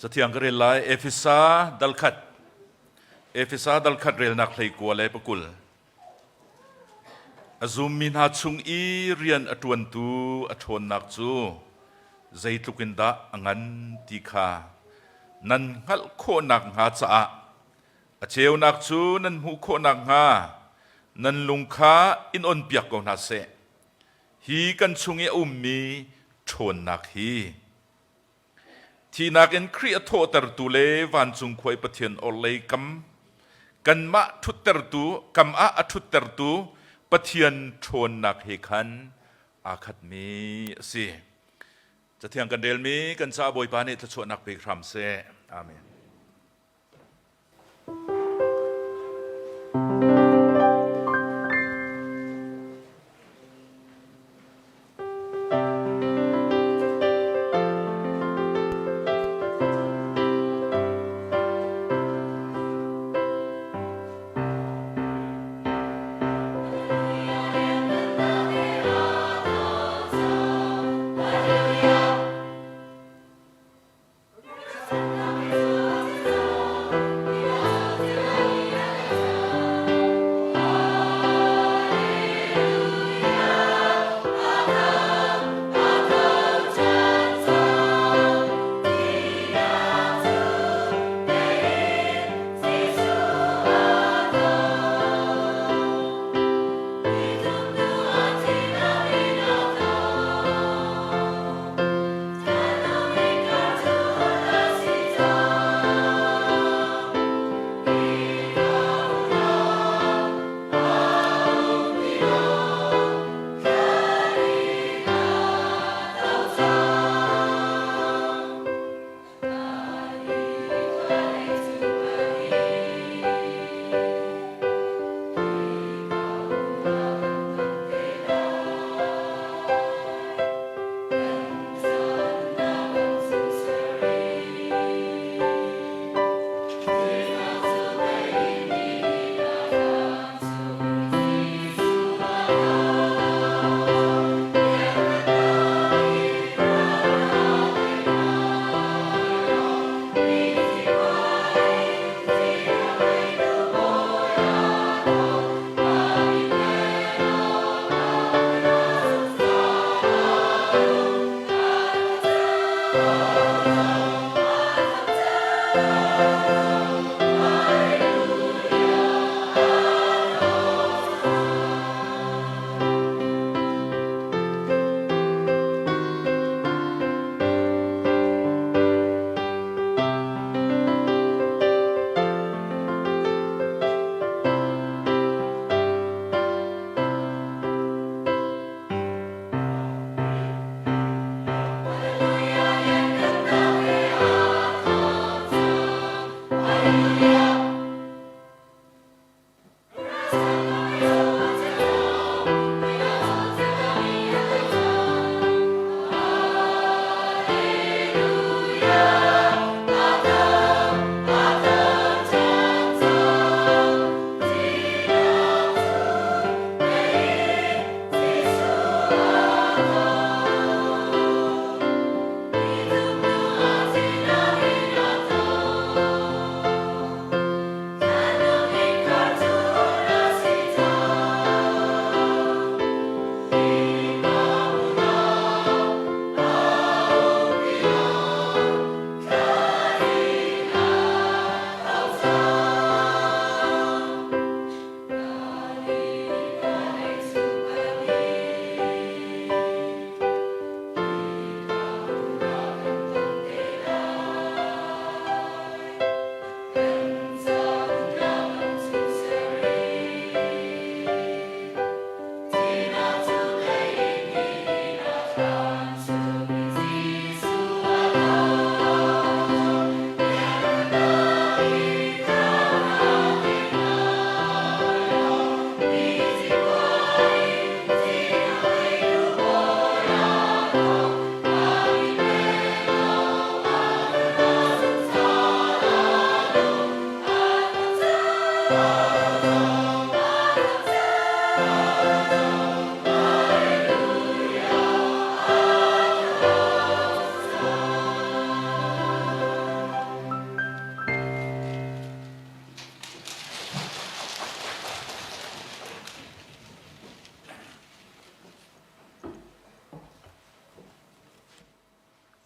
Cathiang ka rel lai Efesa dal khat. Efesa dal khat relnak hlei kua le pakul. A zummi hna chung i rian a ṭuantu a ṭhawnnak cu zeitluk in dah a ngan ti kha nan hngalh khawh nakhnga caah a ceunak cu nan hmuh khawh nakhnga nan lung kha in onpiak ko hna seh. Hi kan chung i a ummi ṭhawnnak hi Thihnak in Khrih a thawhtertu le vancung khua i Pathian orhlei kam kanmah ṭhuttertu kam ah a ṭhuttertu Pathian ṭhawnnak he khan aa khatmi a si. Cathiang kan relmi kan caah Bawipa nih thluachuahnak pek hram seh. Amen.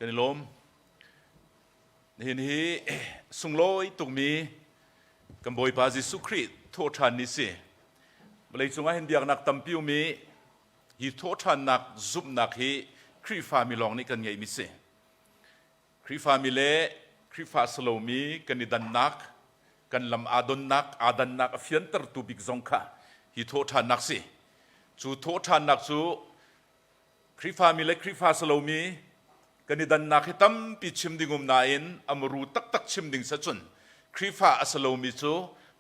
Kan i lawm. Nihin hi sunglawi tukmi kan Bawipa Jesuh Khrih thawhṭhan ni si. Vawlei cungah hin biaknak tampi um i hi thawhṭhannak zumhnak hi Khrihfami lawng nih kan ngeihmi si. Khrihfami le Khrihfa si lomi kan i dannak, kan lam aa donnak, aa dannak a fiantertu bik zong kha hi thawhṭhannak si. Cu thawhṭhannak cu Khrihfami le Khrihfa si lomi kan i dannak hi tampi chim ding um nain a muru taktak chim ding sacun Khrihfa a si lomi cu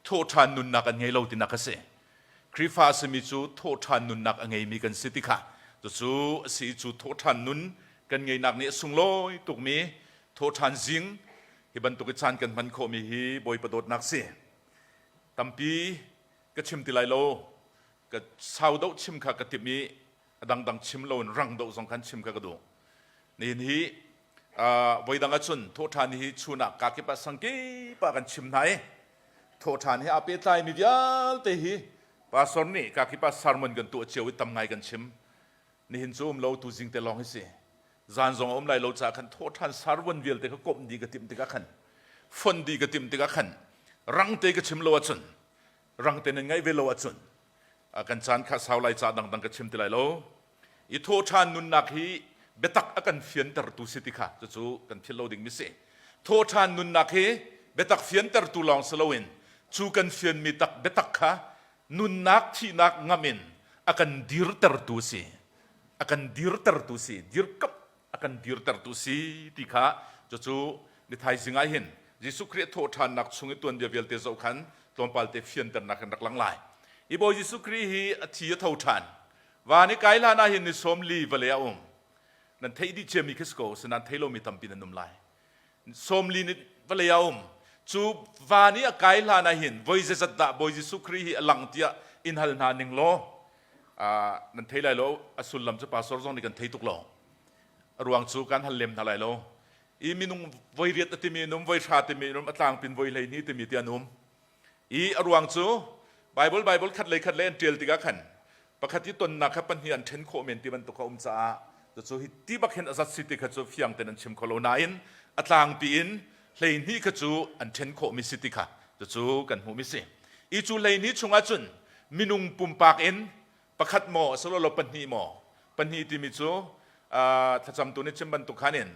thawhṭhan nunnak an ngei lo tinak a si. Khrihfa a simi cu thawhṭhan nunnak a ngeimi kan si ti kha cucu a si cu thawhṭhan nun kan ngeihnak nih a sunglawi tukmi thawhṭhan zing hi bantuk i caan kan hman khawhmi hi Bawipa dawtnak si. Tampi ka chim ti lai lo ka sau deuh chim kha ka timh i a dangdang chim loin rang deuh zong khan chim kha ka duh. Nihin hi voidang ahcun thawhṭhan hi chun ah kakip ah sangkip ah kan chim hna i thawhṭhan he aa pehtlaimi vialte hi pastor nih kakip ah sermon kan tuah cio i tam ngai kan chim. Nihin cu um lo tuzing te lawng hi si. Zan zong a um lai lo caah khan thawhṭhan sermon vialte kha komh dih ka timh tikah khan fonh dih ka timh tikah khan rangte ka chim lo ahcun rangte nan ngaih ve lo ahcun kan caan kha sau lai ca dangdang ka chim ti lai lo. I thawhṭhan nunnak hi biatak a kan fiantertu si ti kha cucu kan philh lo dingmi si. Thawhṭhan nunnak hi biatak fiantertu lawng si loin cu kan fianmi tak biatak kha nunnak thihnak ngam in a kan dirtertu si. A kan dirtertu si. Dirkamh a kan dirtertu si ti kha cucu ni thaizing ah hin Jesuh Khrih thawhṭhannak chung i tuanbia vialte zoh khan tlawmpal te fianternak in rak lang lai. I Bawi Jesuh Khrih hi a thi a tho ṭhan. Van i kai hlan ah hin ni 40 vale a um. Nan theih dih ciami khi si ko, sinain thei lomi tampi nan um lai. 40 ni vale a um. Cu van i a kai hlan ah hin voi zeizat dah Bawi Jesuh Khrih hi a lang tiah in hal hna ning law nan thei lai lo a sullam cu pastor zong nih kan thei tuk lo. A ruang cu kan hal lem hna lai lo. I minung voi riat a timi an um, voi hra timi an um, a tlangpin voi 12 timi ti an um. I a ruang cu Bible Bible khat lei khat lei an ṭial tikah khan pakhat i tonnak kha pahnih an ṭhen khawh men ti bantuk a um caah cucu hi ti bak hin a zat si ti kha cu fiang tein an chim kho lo nain a tlangpi in 12 kha cu an ṭhen khawhmi si ti kha cucu kan hmuhmi si. I cu 12 chungah cun minung pumpak in pakhat maw asilolo pahnih maw pahnih timi cu thlacamtu nih chim bantuk khan in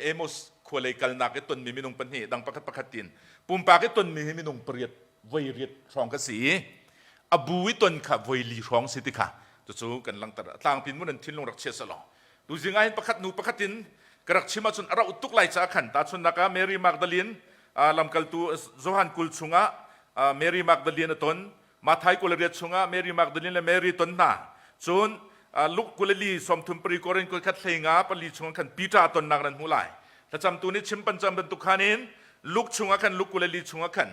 Amos khua lei kalnak i tonmi minung pahnih dang pakhat pakhat tin pumpak i tonmi hi minung pariat voi riat hrawng ka si i a bu i ton kha voi li hrawng si ti kha cucu kan langhter tlangpin mun an thinlung rak chia selaw tuzing ah hin pakhat nu pakhat in ka rak chim ahcun a rauh tuk lai caah khan tahchunnak ah Mary Magdalene lamkaltu Johan kul chungah Mary Magdalene a ton Matthai 28 chungah Mary Magdalene le Mary ton hna. Cun Luke 24 sawmthum pari Korin 21 hleinga pali chungah khan Peter tonnak nan hmuh lai. Thlacamtu nih chim pancam bantuk khan in Luke chungah khan Luke 24 chungah khan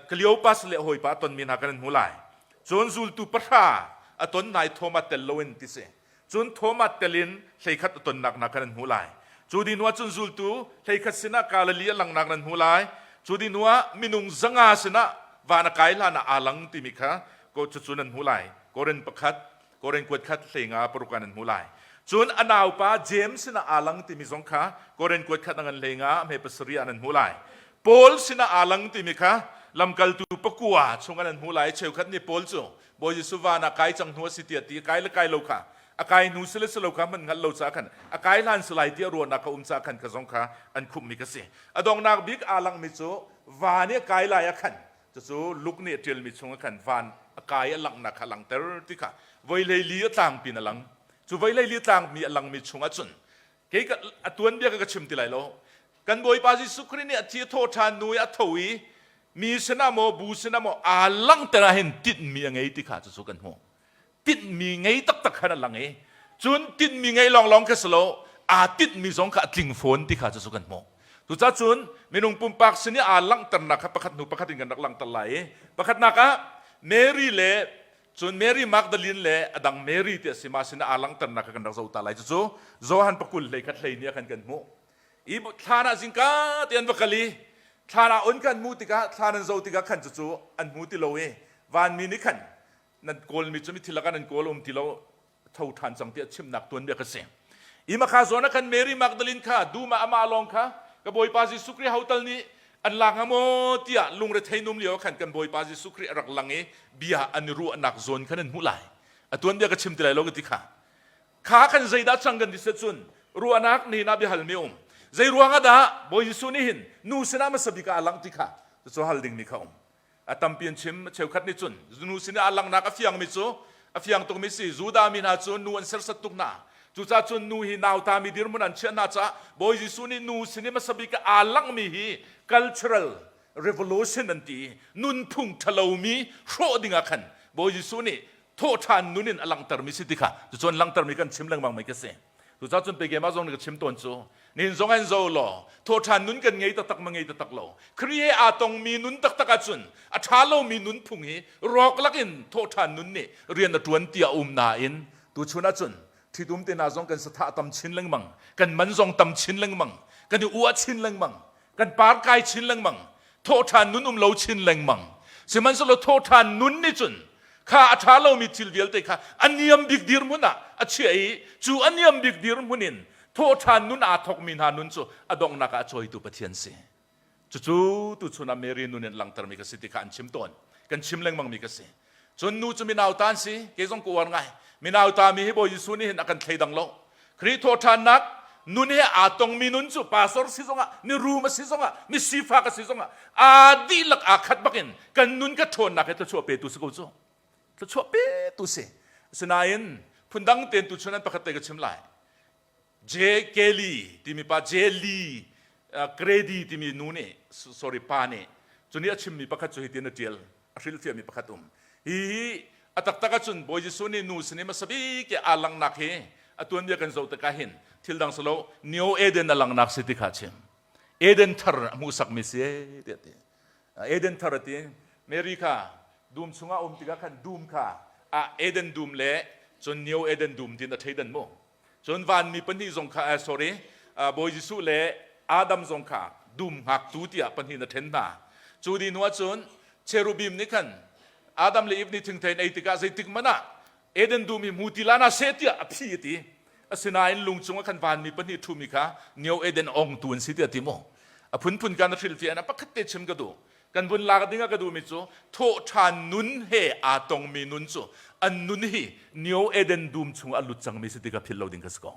Cleopas le hawipa tonmi hna kan hmu lai. Cun zultu pahra a ton nai Thomas tel loin ti si. Cun Thomas tel in 11 a tonnak hna khan an hmuh lai. Cu dih hnuah cun zultu 11 sinah Galilee a langnak nan hmuh lai. Cu dih hnuah minung 500 sinah van a kai hlan ah aa lang timi kha cucu nan hmuh lai. Korin pakhat, Korin kuat khat hleinga paruk ah nan hmuh lai. Cun a naupa James sinah aa lang timi zong kha Korin kuat khat a ngan hleinga a hme pasarih ah nan hmuh lai. Paul sinah aa lang timi kha lamkaltu pakua chungah nan hmuh lai. Cheukhat nih Paul cu Bawi Jesuh van ah kai cang hnu a si tiah ti kai le kai lo kha a kai hnu si le si lo kha hmanh hngalh lo caah khan a kai hlan si lai tiah ruahnak a um caah khan ka zong kha an khumhmi ka si. A donghnak bik aa langhmi cu van i a kai lai ah khan cucu Luke nih a ṭialmi chungah khan van a kai a langhnak kha langhter ti kha voi 14 a tlangpi in a lang. Cu voi 14 tlangmi a langmi chungah cun kei ka a tuanbia ka ka chim ti lai lo kan bawipa Jesuh Khrih nih a thi a thawh ṭhan hnu i a tho i mi sinah maw bu sinah maw aa langhter ah hin tinhmi a ngei ti kha cucu kan hmuh tinhmi ngei taktak khan a lang i cun tinhmi ngei lawnglawng kha si lo aa tinhmi zong kha a tling fawn ti kha cucu kan hmuh cucaah cun minung pumpak sin i aa langhternak kha pakhat hnu pakhat in kan rak langhter lai i pakhatnak ah Mary le Cun Mary Magdalene le a dang Mary ti a si ma sinah aa langhternak kha kan rak zoh ta lai. Cucu Johan pakul hlei khat hlei ni ah khan kan hmuh. I thlan ah zingka te an va kal i thlan ah on kan hmuh tikah thlan an zoh tikah khan cucu an hmu ti lo i vanmi nih khan nan kawlmi cu mithi lakah nan kawl um ti lo tho ṭhan cang tiah chimnak tuanbia ka si. I makha zawn ah khan Mary Magdalene kha dum ah amah lawng kha ka Bawipa Jesuh Khrih hotal nih an lak hnga maw tiah lungrethei num lio ah khan kan Bawipa Jesuh Khrih a rak lang i bia an i ruahnak zawn khan an hmuh lai. A tuanbia ka chim ti lai lo ka ti kha. Kha khan zeidah cang kan ti set cun ruahnak nihin ah biahalmi um. Zei ruang ah dah Bawi Jesuh nih hin nu sinah hmasa bik ah a langh ti kha cucu hal dingmi kha um. A tampi an chim cheukhat nih cun nu sinah a langhnak a fiangmi cu a fiang tukmi si Judah mi hna cu nu an serhsat tuk hna. Cucaah cun nu hi nautami dirhmun an chiah hna caah Bawi Jesuh nih nu sin i hmasa bik ah aa langhmi hi cultural revolution an ti i nunphung ṭhalomi hrawh ding ah khan Bawi Jesuh nih thawhṭhan nun in a langhtermi si ti kha cucu an langhtermi kan chim lengmang mai ka si. Cucaah cun pei keimah zong nih ka chim tawn cu nihin zong an zo law thawhṭhan nun kan ngei taktak ma ngei taktak lo Khrih he aa tongmi nun taktak ahcun a ṭha lomi nunphung hi rawk lakin thawhṭhan nun nih rian a ṭuan ti a um nain tuchun ahcun ṭhitum te hna zong kan sathah tam chin lengmang kan man zong tam chin lengmang kan i uah chin lengmang kan par kai chin lengmang thawhṭhan nun um lo chin lengmang sihmanhsehlaw thawhṭhan nun nih cun kha a ṭha lomi thil vialte kha a niam bik dirhmun ah a chiah i cu a niam bik dirhmun in thawhṭhan nun aa thawkmi hna nun cu a donghnak ah a cawitu Pathian si cucu tuchun ah Mary nun in langhtermi ka si ti kha an chim tawn kan chim lengmangmi ka si Cun nu cu minauta an si, kei zong ka uar ngai. Minauta mi hi Bawi Jesuh nih hin a kan thleidang lo. Khrih thawhṭhannak nun he aa tongmi nun cu pastor si zongah, mirum a si zongah, mi sifak a si zongah aa dihlak aa khat bakin kan nun ka ṭhawnnak he thluachuah petu si ko cu. Thluachuah petu si. Asinain phundang tein tuchun an pakhat te ka chim lai. J. Kelly timi pa J. Lee uh, Grady timi nu nih sorry pa nih cu nih a chimmi pakhat cu hitin a ṭial a hrilhfiahmi pakhat um hi hi a taktak ahcun Bawi Jesuh nih nu sin i hmasa bik i aa langhnak hi a tuanbia kan zoh tikah hin thil dang silo Neo Eden a langhnak si ti kha a chim Eden thar a hmuhsakmi si tiah ti Eden thar a ti Mary kha dum chungah um tikah khan dum kha a Eden dum le cun Neo Eden dum tin a theidan mu Cun vanmi pahnih zong kha, eh, sorry, Bawi Jesuh le Adam zong kha dum hngaktu tiah pahnih na ṭhen hna. Cu ni hnu ahcun cherubim nih khan Adam le Eve nih thingthei an ei tikah zeitik hmanh ah Eden dum hi hmu ti la na seh tiah a phi a ti. Asinain lung cungah khan vanmi pahnih ṭhumi kha Neo Eden ongtu an si tiah a ti mu. A phunphun kan a hrilhfiah a pakhat te chim ka duh. Kan vun lak ding ah ka duhmi cu thawhṭhan nun he aa tongmi nun cu an nun hi Neo Eden dum chung a lut cangmi si ti ka philh lo ding ka si ko.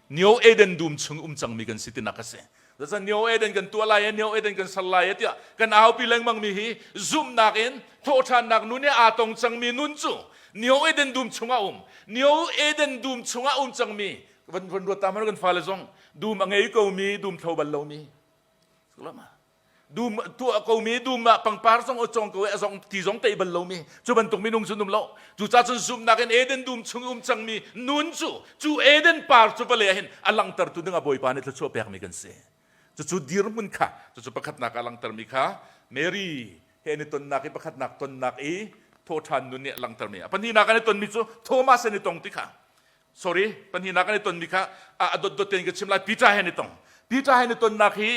Neo Eden dum chung um cangmi kan si tinak a si. Zacan Neo Eden kan tuah lai Neo Eden kan ser lai tiah kan aupi lengmang mi hi zumhnak in thawhṭhannak nun he aa tong cangmi nun cu Neo Eden dum chungah um. Neo Eden dum chungah um cangmi van van ruat ta kan fale zong dum a ngei komi dum thlo bal lomi. Dum tuah komi dum ah pangpar zong a cong ko i a zong ti zong tei bal lomi cu bantuk minung cu num lo cucaah cun zumhnak in Eden dum chung um cangmi nun cu cu Eden par cu vawlei ah hin a langhtertu dingah Bawipa nih thluachuah pekmi kan si cucu dirhmun kha cucu pakhatnak a langhtermi kha Mary he an i tonnak i pakhatnak tonnak i thawhṭhan nun nih a langhtermi a pahnihnak an i tonmi cu Thomas an i tong ti kha sorry pahnihnak an i tonmi kha a dotdot tein ka chim lai Peter he an i tong Peter he an i tonnak hi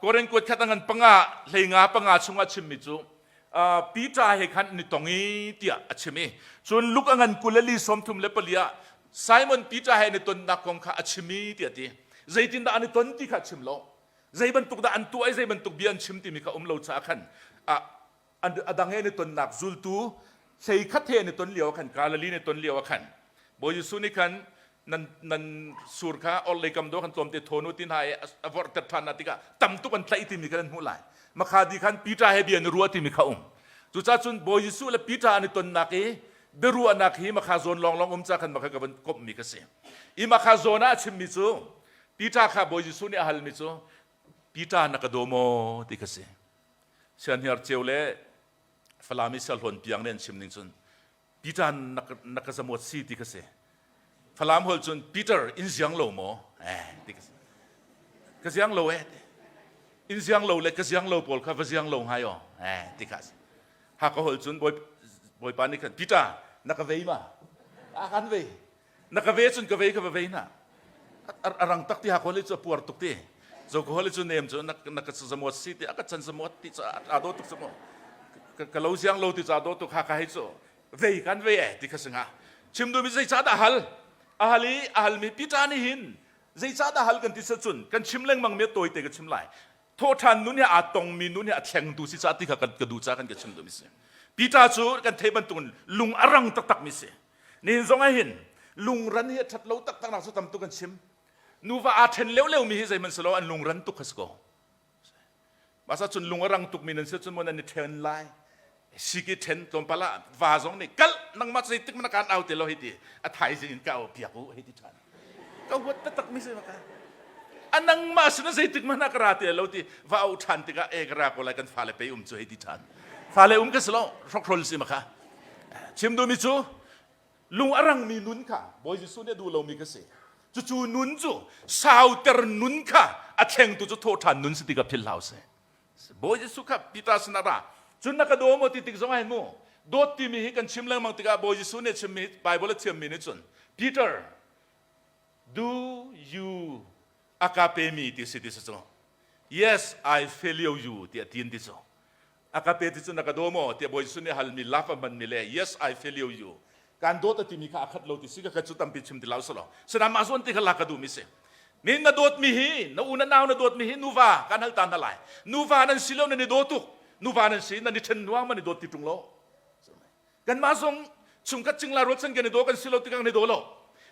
Korin kuat khat ngan panga hlei nga panga chungah chimmi cu Peter he khan an i tong i tiah a chim i cun Luke a ngan 24 34 ah Simon Peter he an i tonnak kong kha a chim i tiah ti zeitindah an i ton ti kha chim lo zei bantuk dah an tuah i zei bantuk bia an chim timi kha um lo caah khan a dang he an i tonnak zultu hlei khat he an i ton lio ah khan Galilee in i ton lio ah khan Bawi Jesuh nih khan nan nan sur kha orhlei kam do khan tlawmte thawn u ti hna i a vorhter ṭhan hna tikah tam tuk an tlaih timi khan an hmuh lai makhadi khan Peter he bia an i ruah timi kha um cucaah cun Bawi Jesuh le Peter an i tonnak i biaruahnak hi makha zawn lawnglawng um ca khan makha ka van komhmi ka si i makha zawn ah a chimmi cu Peter kha Bawi Jesuh nih a halmi cu Peter na ka daw maw ti kha si Sianhniar ceu le Falam i Siahlawn piang nih an chim ning cun Peter na, na ka zamuat si ti ka si. Falam hol cun Peter in ziang lo maw? Eh ti ka si. Ka ziang lo eh. In ziang lo le ka ziang lo pawl kha va ziang lo ngai o. Eh ti ka si. Haka hol cun bawi bawipa nih khan Peter na ka vei ma? A kan vei. Na ka ve cun ka vei ka va vei na a rang tak ti ha khol cu a puar tuk ti zo ka hol cu nem cu na na ka zamuat si ti a ka chan zamuat ti cu a do tuk cu ka lo ziang lo ti ca do tuk ha ka hei cu vei kan vei e ti kha singa chim du mi zei ca dah hal? A hal i a halmi Peter nih hin zeicahdah hal kan ti cun kan chim lengmang mi tawite ka chim lai. Thawhṭhan nun he aa tongmi nun he a thlengtu si caah ti kha ka duh caah kan ka chim duhmi si. Peter cu kan theih bantukin lung a rang taktakmi si. Nihin zong ah hin lungran hi a ṭhat lo taktak nak cu tam tuk kan chim. Nuva aa ṭhen leu mi hi zeihmanh si lo an lungran tuk kha si ko. Masa cun lung a rang tukmi nan si cun maw nan i ṭhen lai. Siki ṭhen tlawmpal ah va zong nih kal nangmah zeitik mana kaan au te lo hei ti a thaizing in ka au piak u hei ti ṭhan. Ka huat taktak mi si maka. A nangmah sin zeitik mana ka ra te lo ti va au ṭhan tikah e ka ra ko lai kan fale pei um cu hei ti ṭhan. Fale um ka si lo hrokhrol si maka. Chim duhmi cu lung a rangmi nun kha Bawi Jesuh nih a duh lomi kha si. Cucu nun cu sauter nun kha a thlengtu cu thawhṭhan nun si ti kha philh hlah usih. Bawi Jesuh kha Peter sinah ra. Cun na ka daw maw ti tik zong ah hin mu dawt timi hi kan chim lengmang tikah Bawi Jesuh nih a chimmi Bible a thiammi nih cun Peter do you agape me ti si ti si cu yes I phileo you tiah ti in ti cu a ka pe ti cu na ka daw maw tiah Bawi Jesuh nih halmi love a hmanmi le yes I phileo you kan dawt a timi kha a khat lo ti si ka kha cu tampi chim ti lo salo sinain mah zawn ti kha lak ka duhmi si min na dawtmi hi na u na nau na dawtmi hi nuva kan hal ta hna lai nuva nan si lo nan i daw tuk nuva nan si nan i ṭhen nuang man i dawt ti ṭung lo kanmah zong chungkhat cingla rualchan kan i daw kan si lo tikah kan i daw lo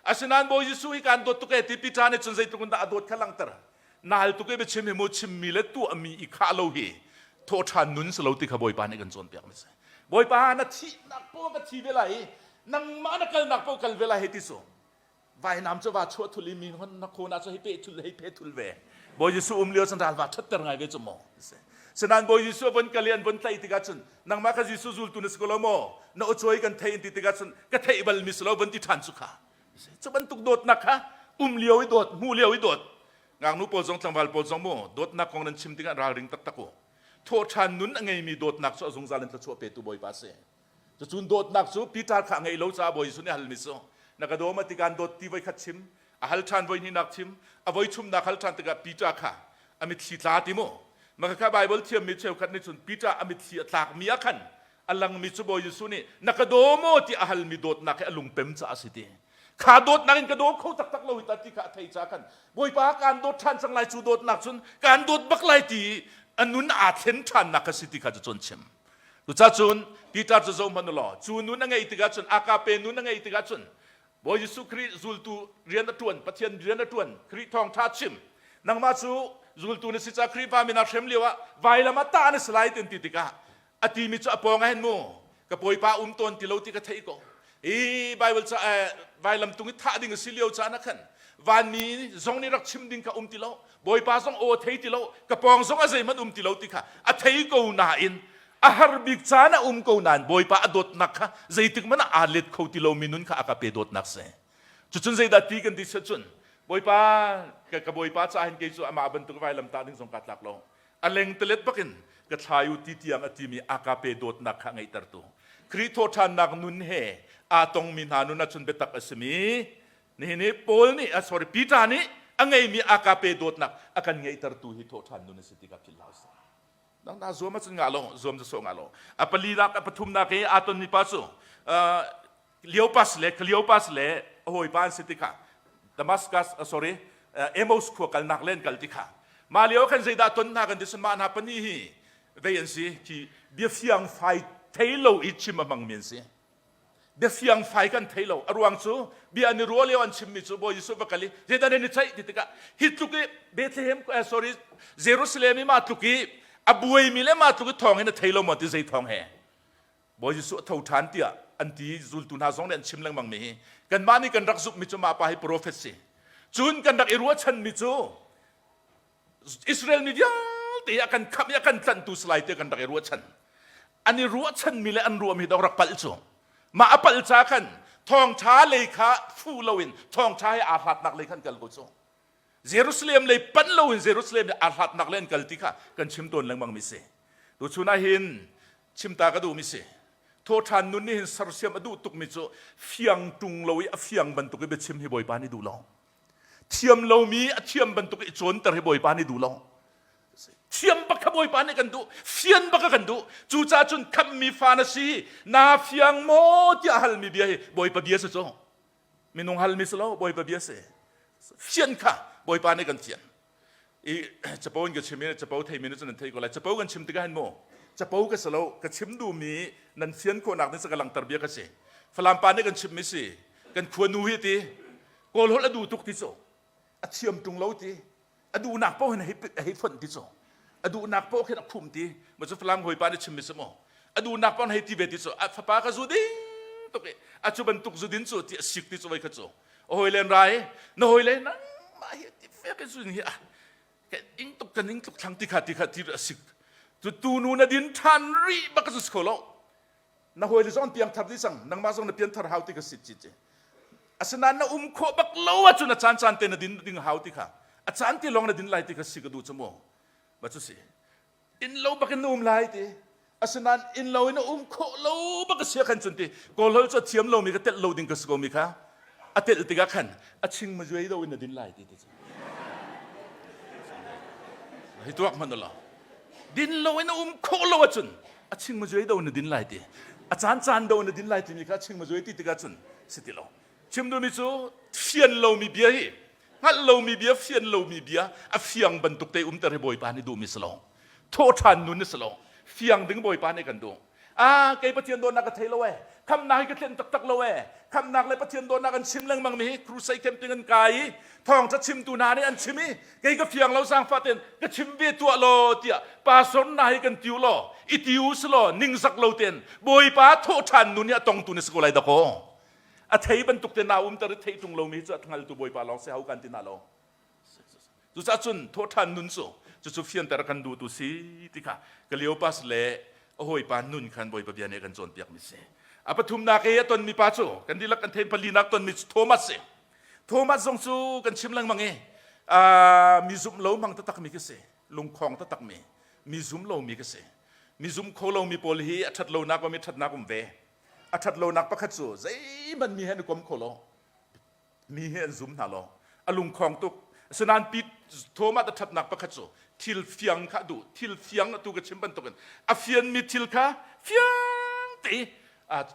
asinain Bawi Jesuh hi kan dawt tuk e ti Peter nih cun zeitluk in dah a dawt kha langhter naal tuk e biachim hi mu chimmi le tuahmi i khah lo hi thawhṭhan nun si lo ti kha Bawipa nih kan cawnpiak mi si Bawipa na thihnak paoh ka thi ve lai i nangmah na kalnak paoh kal ve lai hei ti su vainam cu va chuah thul i mi na khawn ah cu hei pe thul hei phe thul ve Bawi Jesuh um lio cun ral va ṭhatter ngai ve cu maw Sinain Bawi Jesuh von kal i an von tlaih tikah cun nangmah kha Jesuh zultu na si ko lo maw na aw kan thei in ti tikah cun ka theih bal mi si lo von ti ṭhan cu kha cu bantuk dawtnak kha um lio i dawt hmu lio i dawt ngaknu pawl zong tlangval pawl zong mu dawtnak kong nan chim tikah ralring taktak u thawhṭhan nun a ngeimi dawtnak cu a zungzal in thluachuah petu Bawipa a si Cucun dawtnak cu Peter kha a ngeih lo caah Bawi Jesuh nih a halmi cu na ka daw ma ti kaan dawt ti voi khat chim a hal ṭhan voi hnihnak chim a voi chumnak hal ṭhan tikah Peter kha a mitthli tla ti mu maka kha Bible thiammi cheukhat nih cun Peter a mitthli a tlakmi ah khan a langmi cu Bawi Jesuh nih na ka daw maw ti a halmi dawtnak hi a lungpem caah a si ti kha dawtnak in ka daw kho taktak lo hi ta ti kha a thei caah khan Bawipa kaan dawt ṭhan cang lai cu dawtnak cun kaan dawt bak lai ti a nun aa thlen ṭhannak kha si ti kha cu cun chim Cucaah cun Peter cu zoh hmanh u law cu nun a ngeih tikah cun agape nun a ngeih tikah cun Bawi Jesuh Khrih zultu rian a ṭuan Pathian rian a ṭuan Khrih thawngṭha chim nangmah cu zultu na si caah Khrihfa min ah hrem lio ah vailam ah tah na si lai ti ti tikah a timi cu a pawng ah hin mu ka bawipa um tawn ti lo ti ka theih ko i Bible ca vailam tung i thah ding a si lio caan ah khan vanmi zong nih rak chim ding kha um ti lo Bawipa zong aw a thei ti lo ka pawng zong a zeihmanh um ti lo ti kha a thei ko nain a har bik caan a um ko nain Bawipa a dawtnak kha zeitik hmanh ah aa let kho ti lomi nun kha a ka pe dawtnak si cucun zeidah ti kan ti cun Bawipa ka, ka Bawipa caah hin kei cu amah bantuk vailam tah ding zong kaa tlak lo a lengtelet bakin ka thlai u ti tiang a timi a ka pe dawtnak kha ngeihtertu Khrih thawhṭhannak nun he aa tongmi hna nun ahcun biatak a simi Nihin hi Paul nih uh, sorry Peter nih a ngeimi agape dawtnak a kan ngeihtertu hi thawhṭhan nun a si ti kha philh hlah usih. Nang na zuam ahcun ngah lo, zuam cu sawh ngah lo. A palinak a pathumnak i aa tonmi pa cu uh, Leopas le Cleopas le a hawipa an si ti kha Damascus uh, sorry uh, Emaus khua kalnak le an kal ti kha mah lio khan zeidah ton hna kan ti mah hna pahnih hi vei an si khi bia fiang fai thei lo i chim a hmangmi an si biafiang fai kan thei lo a ruang cu bia an i ruah lio an chimmi cu Bawi Jesuh va kal i zeidah nan i ceih ti tikah hi tluk i Bethlehem eh, sorry Jerusalem i mah tluk i a buaimi le mah tluk i thawng hin a thei lo maw ti zei thawng he Bawi Jesuh a tho ṭhan tiah an ti zultu hna zong nih an chim lengmang mi hi kanmah nih kan rak zumhmi cu mah pa hi prophet si cun kan rak i ruahchanmi cu Israel mi vialte a kan khamh i a kan tlanhtu salai te kan rak i ruahchan. An i ruahchanmi le an ruahmi dok rak palh cu. Mah a palh ca khan thawngṭha lei kha fu loin thawngṭha he aa hlatnak lei khan kal ko cu. Jerusalem lei panh loin Jerusalem he aa hlatnak lei an kal ti kha kan chim tawn lengmang mi si. Tuchun ah hin chimta ka duh mi si. Thawṭhan nun nih hin sersiam a duh tukmi cu fiang ṭung lo i a fiang bantuk i biachim hi Bawipa nih duh lo. Thiam lomi a thiam bantuk i cawnter hi Bawipa nih duh lo. Thiam bak kha Bawipa nih kan duh, fian bak kan duh. Cucaah cun khamhmi fa na si, naa fiang maw tiah halmi bia hi Bawipa bia si cu. Minung halmi si lo, Bawipa bia si. Fian kha Bawipa nih kan fian. I capo in ka chim i capo theimi nih cun nan theih ko lai. Capo kan chim tikah hin mu capo ka si lo, ka chim duhmi nan fian khawhnak ding ka langhter bia ka si. Falam pa nih kan chimmi si. Kan khuanu hi ti Kawl holh a duh tuk ti cu a thiam ṭung lo ti a duhnak paoh hin a hei fonh ti cu a duhnak paoh khin a khum ti ma cu Falam hawipa nih chimmi si maw a duhnak paoh hei ti ve ti cu a fapa ka zu ding tuk i a cu bantuk zu din cu ti a sik ti cu voi kha cu a hawi len rai na hawi le nangmah hi ti fek in zu hi a ing tuk kan ing tuk thlang ti kha ti kha ti a sik cu tu nu na din ṭhan rih bak ka zu si kho lo na hawile zong an piangthar dih cang nangmah zong na pianthar hau ti ka si ci ci asinain na um khawh bak lo ahcun a caan caan te na din ding hau ti kha a caan ti lawng na din lai ti kha si ka duh cu mu ba cu si inn lo bak in na um lai ti asinain inn lo in na um khawh lo bak a sia khan cun ti kawl hol cu a thiam lomi ka telh lo ding ka si ko mi kha a telh tikah khan a ching ma zuai do in na din lai ti ti cu hi tuak hmanh lo din lo in a um khawh lo ahcun a ching ma zuai do na din lai ti a caan caan do na din lai timi kha ching ma zuai ti tikah cun si ti lo chim duhmi cu fian lomi bia hi hngalh lomi bia fian lomi bia a fiang bantuk te umter hi bawipa nih duhmi si lo thawh ṭhan nun ni si lo fiang ding bawipa nih kan duh Ah, kei Pathian dawtnak ka thei lo ee. Khamnak hi ka tlenh taktak lo ee. Khamnak le Pathian dawtnak an chim lengmang mi hi crusade camping an kai i thawngṭha chimtu hna nih an chim i kei ka fiang lo zaangfah tein ka chim ve tuah law tiah pastor hna hi kan tiu law i tiu si law ningzak lo tein Bawipa thawhṭhan nun hi a tongtu na si ko lai dakaw. A thei bantuk te na umter i theih ṭung lomi cu a hngaltu Bawipa lawng si hau kan ti hna lo. Cucaah cun thawhṭhan nun cu cucu fianter kan duhtu si ti kha Kleopas le a hawipa nun khan Bawipa bia nih a kan cawnpiakmi si. A pathumnak i a tonmi pa cu kan dihlak kan thein palinak tonmi cu Thomas si. Thomas zong cu kan chim lengmang i mi zumh lo hmang taktakmi ka si, lungkhong taktakmi, mi zum lomi ka si. Mi zum kho lomi pawl hi a ṭhat lonak um i ṭhatnak um ve. A ṭhat lonak pakhat cu zeihmanh mi he an i kom kho lo. Mi hi an zum hna lo. A lungkhong tuk. Asinain Pete Thomas a ṭhatnak pakhat cu thil fiang kha a duh. Thil fiang atu ka chim bantukin a fianmi thil kha fiang te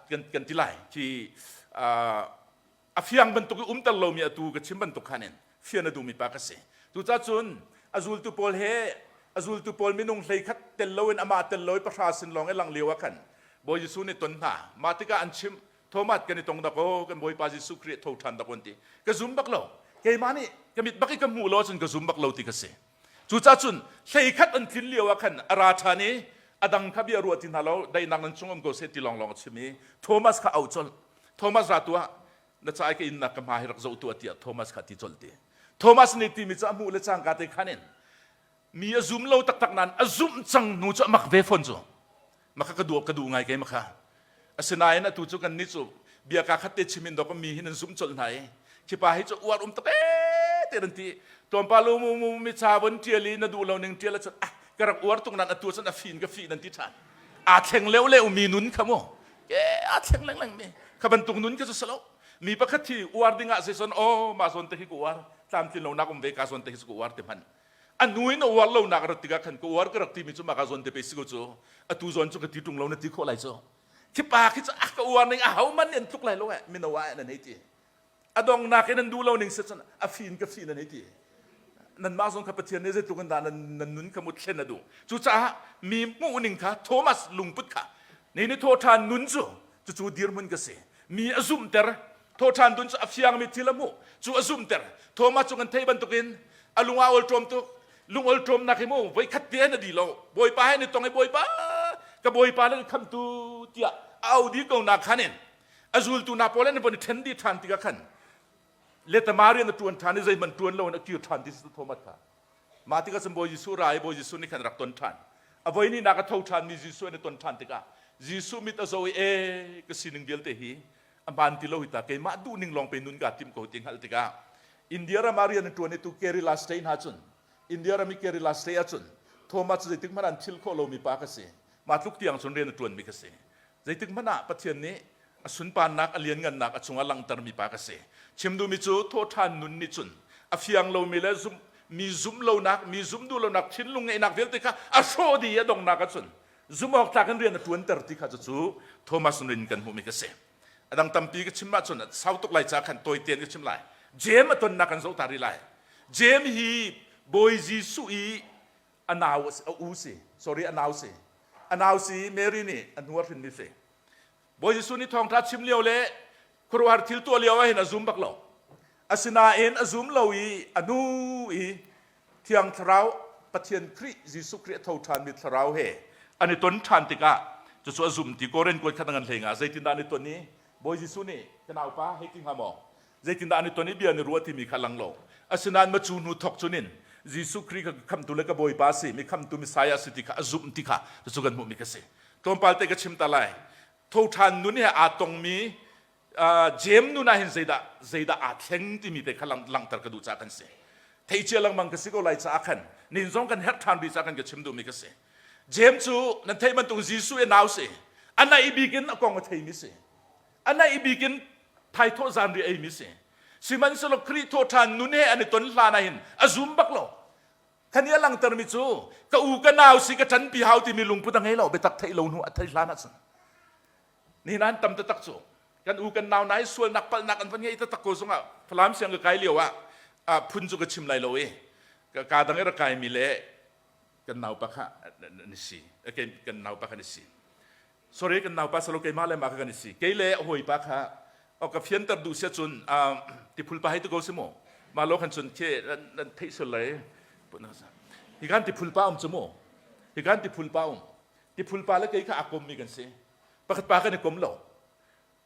kan, kan ti lai. Khi a fiang bantuk i umter lomi atu ka chim bantuk khan in fian a duhmi pa ka si. Cucaah cun a zultu pawl he a zultu pawl minung 11 tel loin amah tel lo i pahra sin lawng i lang lio ah khan Bawi Jesuh nih ton hna. Mah tikah an chimh Thomas kan i tong dak aw kan Bawipa Jesuh Khrih tho ṭhan dak an ti. Ka zum bak lo. Keimah nih ka mit bak i ka hmuh lo ahcun ka zum bak lo ti ka si. Cucaah cun 11 an tlin lio ah khan a ra ṭhan i a dang kha bia ruah ti hna lo daihnak nan chung um ko seh ti lawnglawng a chim i Thomas kha auh colh. Thomas ra tuah na ca i ka innak ka hma hi rak zoh tuah tiah Thomas kha ti colh ti. Thomas nih timi cu a hmuh le cangka te khan in mi a zum lo taktak nain a zumh cang hnu cu a mak ve fawn cu maka ka duh ka duh ngai kei maka asinain atu cu kan nih cu bia ka khat te chim in dok mi hi nan zumh colh hna i khi pa hi cu uar um tak e te nan ti tlawmpal um um um mi cha von tial i na duh lo ning tial acun ah ka rak uar tuk nan atu cun a fin ka fi nan ti than aa thleng leu leu mi nun kha mu e aa thleng leng leng mi kha bantuk nun ka cu salo mi pakhat hi uar ding ah se son o ma zon te hi ka uar tlamtlin lo nak um ve ka zon te hi ka uar te hman a nu in a uar lonak a rat tikah khan ka uar ka rak timi cu maka zawn te pe si ko cu atu zawn cu ka ti ṭung lo na ti khawh lai cu khi pa khi cu a ka uar ning a ho man nih an tluk lai lo eh mino ah nan hei ti a dongnak in an duh lo ning si cun a fin ka fin an hei ti nanmah zong kha Pathian nih zeitluk in dah nan nan nun kha mu thlen a duh cucaah mi hmuh ning kha Thomas lungput kha ni ni thaw ṭhan nun cu cucu dirhmun ka si mi a zumhter Thawṭhan dun cu a fiangmi thil a hmuh cu a zumhter. Thomas cu kan theih bantukin a lung aa awlṭawm tuk. Lung awlṭawmnak hi mu voikhat te na di lo. Bawipa he ni tong i Bawipa ka Bawipa le khamtu tiah a au dih ko na khan in a zultu hna pawl an von i ṭhen dih ṭhan tikah khan letama rian a ṭuan ṭhan i zeihmanh ṭuan loin a kir ṭhan ti si Thomas kha. Mah tikah cun Bawi Jesuh ra i Bawi Jesuh nih khan rak ton ṭhan. A voi hnihnak a tho ṭhanmi Jesuh an i ton ṭhan tikah Jesuh mit a zoh i e ka sining vialte hi a hmaan ti lo hi ta keimah duhning lawng pe nun kaa tim ko ti hngalh tikah India ram ah rian an ṭuan i tu Kerala state hna cun India ram i Kerala state ah cun Thomas cu zeitik hmanh an thil khawh lomi pa ka si mah tluk tiang cun rian a ṭuanmi ka si zeitik hmanh ah Pathian nih a sunparnak a lianngannak a cungah langhtermi pa ka si chim duhmi cu thawhṭhan nun nih cun a fiang lomi le zumh mi zumh lonak mi zumh duh lonak thinlung ngeihnak vialte kha a hrawh dih i a donghnak ah cun zumh awk tlak in rian a ṭuanter ti kha cucu Thomas nun in kan hmuhmi ka si. A dang tampi ka chim ahcun sau tuk lai ca khan tawi tein ka chim lai. Jeim a tonnak kan zoh ta rih lai. Jeim hi Bawi Jesuh i a nau a u si. Sorry, a nau si. A nau si Mary nih a hnu a hrinmi si. Bawi Jesuh nih thawngṭha chim lio le khuaruahhar thil tuah lio ah hin a zum bak lo. Asinain a zum lo i a hnu i Thiang Thlarau Pathian Khrih Jesuh Khrih a tho ṭhanmi Thlarau he an i ton ṭhan tikah cucu a zum ti Korin kuat khat ngan hlei nga zeitindah an i ton i Bawi Jesuh nih ka naupa hei ti hnga maw zeitindah an i ton i bia an i ruah timi kha lang lo asinain ma cu hnu thok cunin Jesuh Khrih kha khamtu le ka Bawipa si mi khamtu Messiah si ti kha a zumh ti kha cucu kan hmuhmi ka si tlawmpal te ka chim ta lai tho ṭhan nun he aa tongmi Jeim nun ah hin zeidah zeidah aa thleng timi te kha langhter ka duh caah kan si thei cia lengmang ka si ko lai caah khan nin zong kan herh ṭhan rih caah kan ka chim duhmi ka si Jeim cu nan theih bantuk Jesuh i nau si a naih bik in a kong a theimi si a naih bik in thaithawh zanri eimi si sihmanhsehlaw Khrih thawhṭhan nun he an i ton hlan ah hin a zum bak lo Khan i a langhtermi cu ka u ka nau si ka ṭanpi hau timi lungput a ngei lo biatak theih lo hnu a theih hlan ahcun nihin an tam taktak cu kan u kan nau nai sualnak palhnak an van ngei taktak ko zongah Falam siang ka kai lio ah phun cu ka chim lai lo i ka dang i rak kaimi le kan naupa kha an si kan naupa kha an si sorry kan naupa salo keimah le mah kha kan i si kei le a hawipa kha o ka fianter duh sia cun tiphul pa hei tu ko si mu mah lo khan cun khi nan theih sul lai hi kan tiphul pa um cu mu hi kan tiphul pa um tiphul pa le kei kha a kom mi kan si pakhat pa kan i kom lo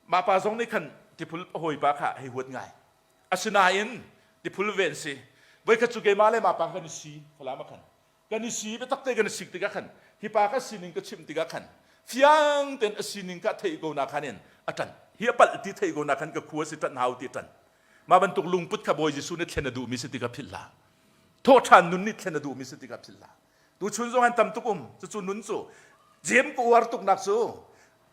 mah pa zong nih khan tiphul hawipa kha hei huat ngai asinain tiphul ven si voikhat cu keimah le mah pa kan i si falam ah khan kan i si biatak te kan i sik tikah khan hi pa ka sining ka chimh tikah khan fiang tein a sining ka theih ko na khan in a ṭan hi a palh ti theih ko na khan ka khua si ṭan hau ti ṭan mah bantuk lungput kha Bawi Jesuh nih thlen a duhmi si tikah philh hlah thawhṭhan nun nih thlen a duhmi si tikah philh hlah tuchun zong an tam tuk um cucu nun cu jem ka uar tuknak cu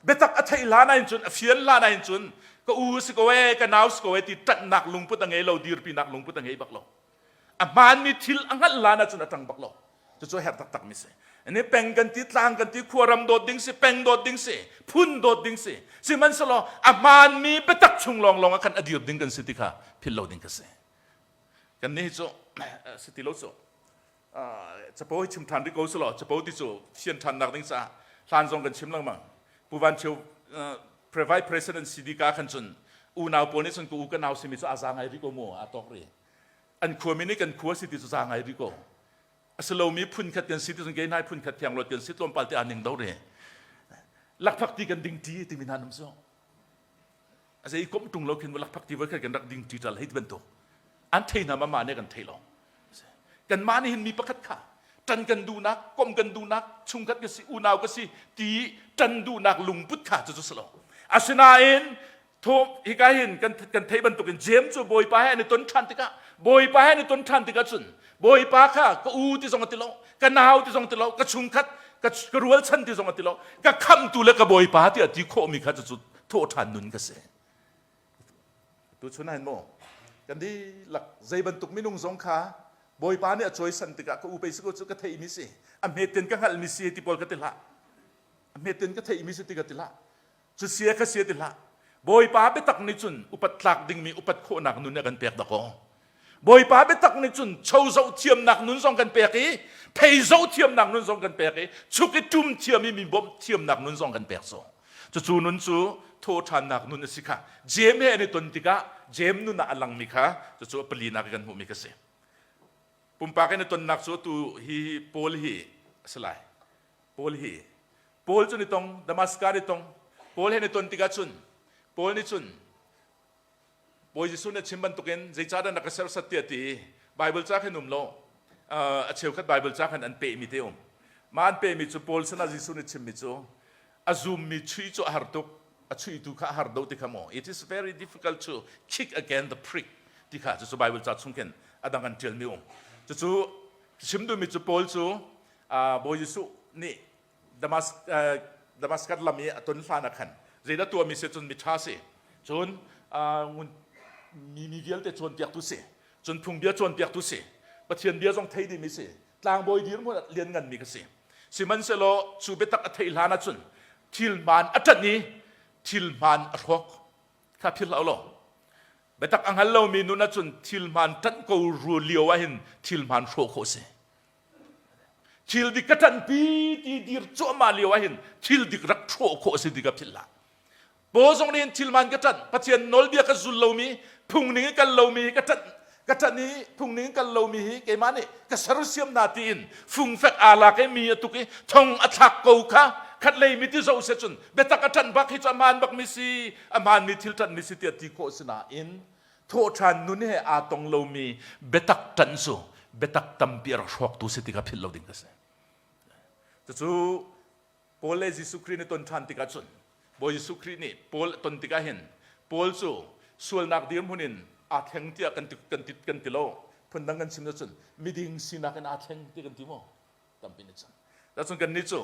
biatak a theih hlan ah cun a fian hlan ah cun ka u si ko e ka nau si ko e ti ṭanhnak lungput a ngei lo dirpinak lungput a ngei bak lo a hmaanmi thil a hngalh hlan ahcun a ṭang bak lo cucu a herh taktak mi si ani peng kan ti tlang kan ti khuaram dawt ding si peng dawt ding si phun dawt ding si sihmanhsehlaw a hmaanmi biatak chung lawnglawng ah khan a dir ding kan si ti kha philh lo ding ka si kan nih cu si ti lo cu capo hi chim ṭhan rih ko selaw capo ti cu fian ṭhan nak ding caah hlan zong kan chim lengmang Pu Van Cheu Vice President CD ka khan cun unau pawl nih cun ka u ka nau simi cu a za ngai rih ko mu a tawk rih an khuami nih kan khua si ti cu za ngai rih ko a si lomi phun khat kan si ti cun kei nai phun khat thiang lot kan si tlawmpal te aa ning do re lakphak ti kan ding ti timi hna num cu a zei kom tung lo khin lakphak ti voi khat kan rak ding ti tal hei ti bantuk an thei hna ma ma nih kan thei lo kan mah nih hin mi pakhat kha ṭan kan duhnak kom kan duhnak chungkhat ka si unau ka si ti ṭan duhnak lungput kha cu cu si lo asinain Thum hika hin kan kan theih bantukin James cu Bawipa he an i ton ṭhan tikah Bawipa he an i ton ṭhan tikah cun Bawipa kha ka u ti zong a ti lo ka nau ti zong ti lo ka chungkhat ka, ka rualchan ti zong a ti lo ka khamhtu le ka Bawipa ti a ti khawhmi kha cucu thawhṭhan nun ka si tu chun ah hin maw kan dihlak zei bantuk minung zong kha Bawipa nih a cawisan tikah ka u pei si ko cu ka theihmi si a hmetin ka hngalhmi si ti pawl ka ti hlah a hmetin ka theihmi si ti ka ti hlah Cu sia kha sia ti hlah. Bawipa biatak nih cun upat tlak dingmi upat khawhnak nun a kan pek dakaw. Bawipa biatak nih cun cho zoh thiamnak nun zong kan pek i phei zoh thiamnak nun zong kan pek i chuk i ṭum thiam i mi bawmh thiamnak nun zong kan pek so. Cucu nun cu thawṭhannak nun a si kha. Jeim he an i ton tikah Jeim nun ah a langmi kha cucu a palinak i kan hmuhmi kha si. Pumpak in i tonnak cu tu hi Paul hi a si lai. Paul hi Paul cu ni tong Damascus ni tong Paul he ni ton tikah cun Paul nih cun Bawi Jesuh nih a chim bantukin zeicahdah na ka serhsat tiah ti Bible ca khin um lo a cheukhat Bible ca khan an pehmi te um mah an pehmi cu Paul sinah Jesuh nih chimmi cu a zummi chui cu a har tuk a chuitu kha a har do ti kha maw it is very difficult to kick again the prick ti kha cucu Bible ca chung khin a dang an ṭialmi um cucu chim duhmi cu Paul cu Bawi Jesuh nih Damas, Damascus lam i a ton hlan ah khan zeidah tuahmi si cun miṭha si cun mi mi vialte cawnpiaktu si cun phungbia cawnpiaktu si Pathian bia zong thei dimi si tlangbawi dirhmun liannganmi ka si sihmanhsehlaw cu biatak a theih hlan ah cun thil hmaan a ṭanh i thil hmaan a hrawk. Kha philh hlah law. Biatak a hngal lomi nun ahcun thil hmaan ṭanh ko ru lio ahhin thil hmaan hrawh khawh si. Thil dik ka ṭanhpi ti dir cuahmah lio ahhin thil dik rak hrawh khawh si ti ka philh hlah. Paul zong nih hin thil hmaan ka ṭanh, Pathian nawlbia ka zul lomi, phung ning in kal lomi ka ṭanh, ka ṭanh i phung ning in kal lomi hi keimah nih ka sersiam hna tiin fungfek aa lak i mi a tuk i thong a thlak ko kha khatlei mi ti zoh se cun biatak a ṭanh bak hi cu a hmaan bakmi si, a hmaanmi thil ṭanhmi si tiah ti khawh si nain thawhṭhan nun he aa tong lomi biatak ṭanh cu biatak tampi a rak hrawktu si ti kha philh lo ding ka si. Cucu Paul le Jesuh Khrih nih ton ṭhan tikah cun Bawi Jesuh Khrih nih Paul a ton tikah hin Paul cu sualnak dirhmun in aa thleng tiah kan ti, kan ti, kan ti lo. Phundang kan chim ahcun miding sinak in aa thleng ti kan ti maw? Tampi nih cun. Cun kannih cu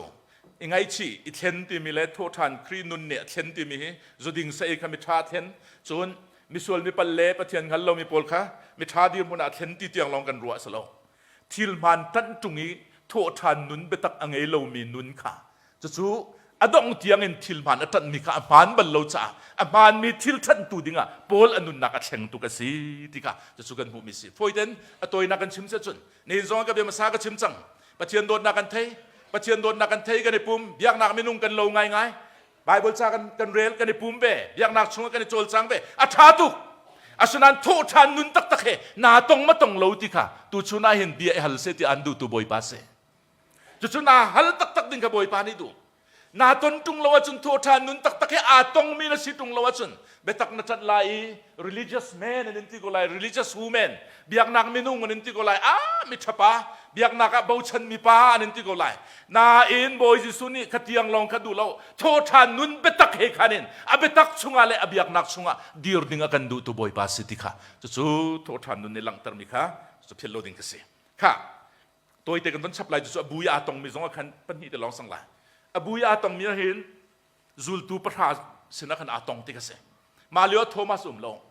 i ngaihchih, i thlen timi le thawhṭhan Khrih nun nih a thlen timi hi zuding sa ei kha miṭha a thlen. Cun misual mipal le Pathian hngal lomi pawl kha miṭha dirhmun ah a thlen ti tiang lawng kan ruah a si lo. Thil hmaan ṭanh ṭung i thawhṭhan nun biatak a ngei lomi nun kha cucu a dongh tiang in thil hmaan a ṭanhmi kha a hmaan bal lo caah a hmaanmi thil ṭhanhtu dingah Paul a nunnak a thleng tuk a si ti kha cucu kan hmuhmi si. Fawiten a tawinak kan chim cun nihin zong ka bia hmasa ka chim cang. Pathian dawtnak kan thei, Pathian dawtnak kan thei kan i pum, biaknak minung kan lo ngaingai. Bible ca kan, kan rel kan i pum ve, biaknak chungah kan i cawlcang ve. A ṭha tuk. Asinain thawhṭhan nun taktak he naa tong ma tong lo ti kha tuchun ah hin bia i hal seh ti an duhtu Bawipa si. Cucu naa hal taktak ding kha Bawipa nih duh. Naa ton ṭung lo ahcun thawhṭhan nun taktak he aa tongmi na si ṭung lo ahcun biatak na ṭanh lai i religious man an in ti ko lai, religious woman, biaknak minung an in ti ko lai, ah miṭhapa, biaknak ah bochanmi pa an in ti ko lai. Nain Bawi Jesuh nih khatiang lawng kha duh lo, thawhṭhan nun biatak he khan in a biatak chungah le a biaknak chungah dir ding a kan duhtu Bawipa si ti kha cucu thawhṭhan nun nih langhtermi kha cu philh lo ding ka si. Kha tawite kan von chap lai cu a bu i aa tongmi zong ah khan pahnih te lawng sang lai. A bu i aa tongmi ah hin zultu pahra sinah khan aa tong ti ka si. Mah lio ah Thomas um lo.